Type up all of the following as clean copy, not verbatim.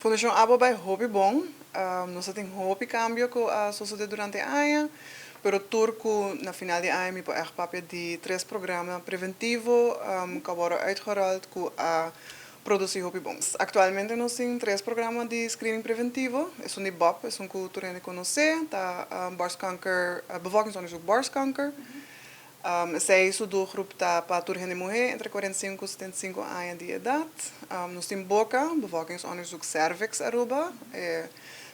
Fundashon ABO a bai hopi bon. Nos tin hopi kambio ku a sosodé durante aña, pero tur ku na final di aña mi por echt papia di tres programa preventivo ku a wòrdu uitgerold ku a produsí hopi bon. Aktualmente nos tin tres programa di screening preventivo. Esun di BOP, esun ku tur hende konosé, ta borstkanker, bevolkingsonderzoek borstkanker. Esei su doelgroep ta pa tur hende muhé entre 45 i 75 aña di edat. Nos tin BOCA, bevolkingsonderzoek cervix Aruba,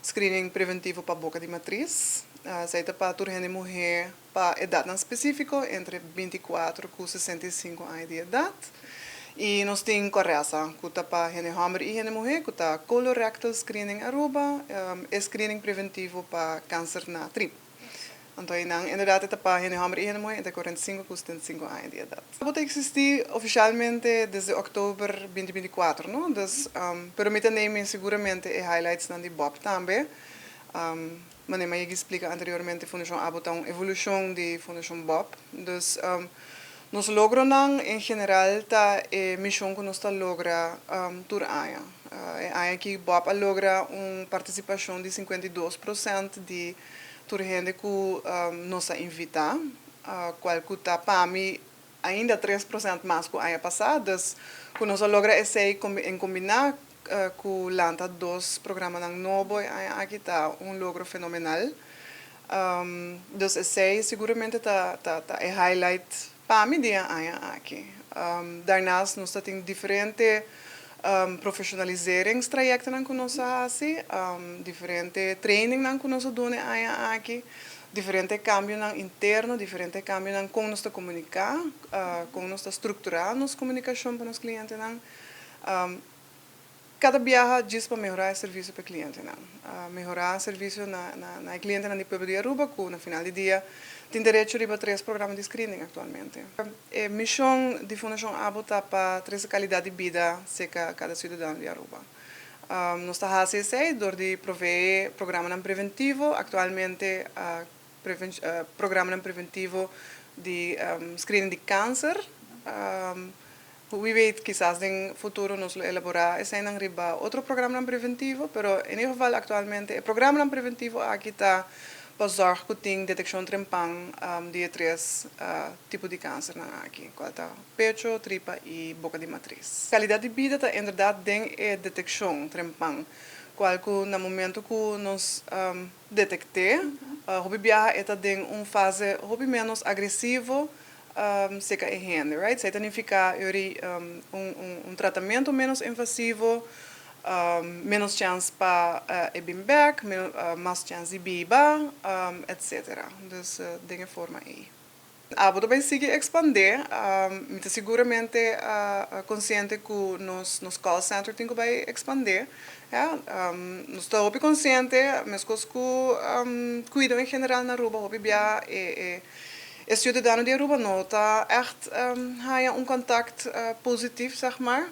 screening preventivo pa boka di matris. Esei ta pa tur hende muhé pa edat spesífiko entre 24 i 65 aña di edat. I nos tin CORESA, ku ta pa hende hòmber i hende muhé, ku ta colorectal screening Aruba, screening preventivo pa kanser na tripa. Anto, nan, inderdaad, ta pa hende hòmber i hende muhé entre 45 i 75 aña di edat. ABO ta eksistí ofisialmente desde òktober 2024, no? Dus, pero mi tambe siguramente e highlights nan di BOP tambe. Manera mi a splika anteriormente, Fundashon ABO ta un evolushon di Fundashon BOP. Dus, nos logronan en general ta e mishon ku nos ta logra tur aña. E aña aki BOP a logra un partisipashon di 52% di tur hende ku nos a invitá, kual ku ta pa mi ainda 3% mas ku aña pasá. Dus, ku nos a logra esei en kombiná ku lanta dos programa nobo aki ta un logro fenomenal. Dus esei siguramente ta e highlight pa mi di e aña aki. Daarnaast nos tin diferente professionaliseringstrajecten ku nos a hasi, diferente training ku nos a duna e aña aki, diferente kambionan interno, diferente kambionan kon nos ta komuniká, kon nos ta strukturá nos komunikashon pa nos klientenan. Kada biaha djis pa mehorá e servisio pa e klientenan. Mehorá e servisio na klientenan di pueblo di Aruba, ku na final di dia tin derecho riba tres programa di screening aktualmente. E mishon di Fundashon ABO ta pa trese kalidat di bida serka kada siudadano di Aruba. Nos ta hasi esei dor di proveé programa preventivo, aktualmente programa preventivo di screening di kanser. Wie weet, kisas den futuro nos elaborá esei riba otro programa preventivo, pero en ieder geval aktualmente e programa preventivo aki ta pa zorg ku tin detekshon trempan di e tres tipo di kanser aki, kual ta pechu, tripa i boka di matris. Kalidat di bida ta inderdaad den e detekshon trempan, kual ku na momento ku nos detektá, hopi biaha e ta den un fase hopi menos agresivo serka e hende, right? Esei ta nifiká un tratamentu menos invasivo, menos chèns pa e bin bèk, mas chèns di biba, etc. Dus den e forma ei. ABO ta bai sigui ekspandé, mi ta siguramente konsiente ku nos call center tin ku bai ekspandé. Ja, nos ta hopi konsiente, meskos ku kuido en general na Aruba, hopi bia e siudadano di Aruba no ta echt haya un kontakt positivo, zeg maar.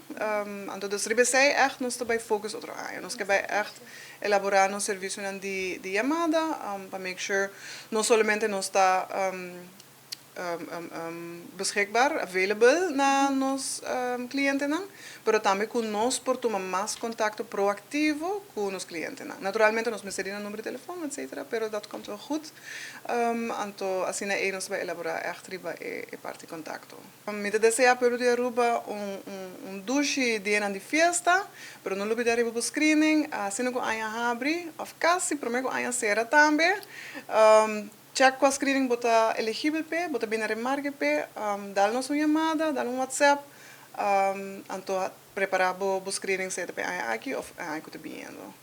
Anto dus riba esei echt nos ta bai focus otro aña. Nos ke bai echt elaborá nos servisio di yamada pa make sure no solamente nos ta beschikbaar, available na nos klientenan, pero tambe ku nos por tuma mas kontakto proaktivo ku nos klientenan. Naturalmente nos mester di number di telefòn, etc., pero dat komt wel goed. Anto asina ei nos ta bai elaborá echt riba e parti kontakto. Mi ta deseá pueblo di Aruba un dushi dia di fiesta, pero no lubidá riba screening, asina ku aña habri, òf kasi promé ku aña sera tambe. Check kua screening bo ta eligibel p'e, bo ta bin na remarke p'e, dal nos un yamada, dal un WhatsApp, anto prepará bo screening sea p'e aña aki òf aña ku ta biniendo.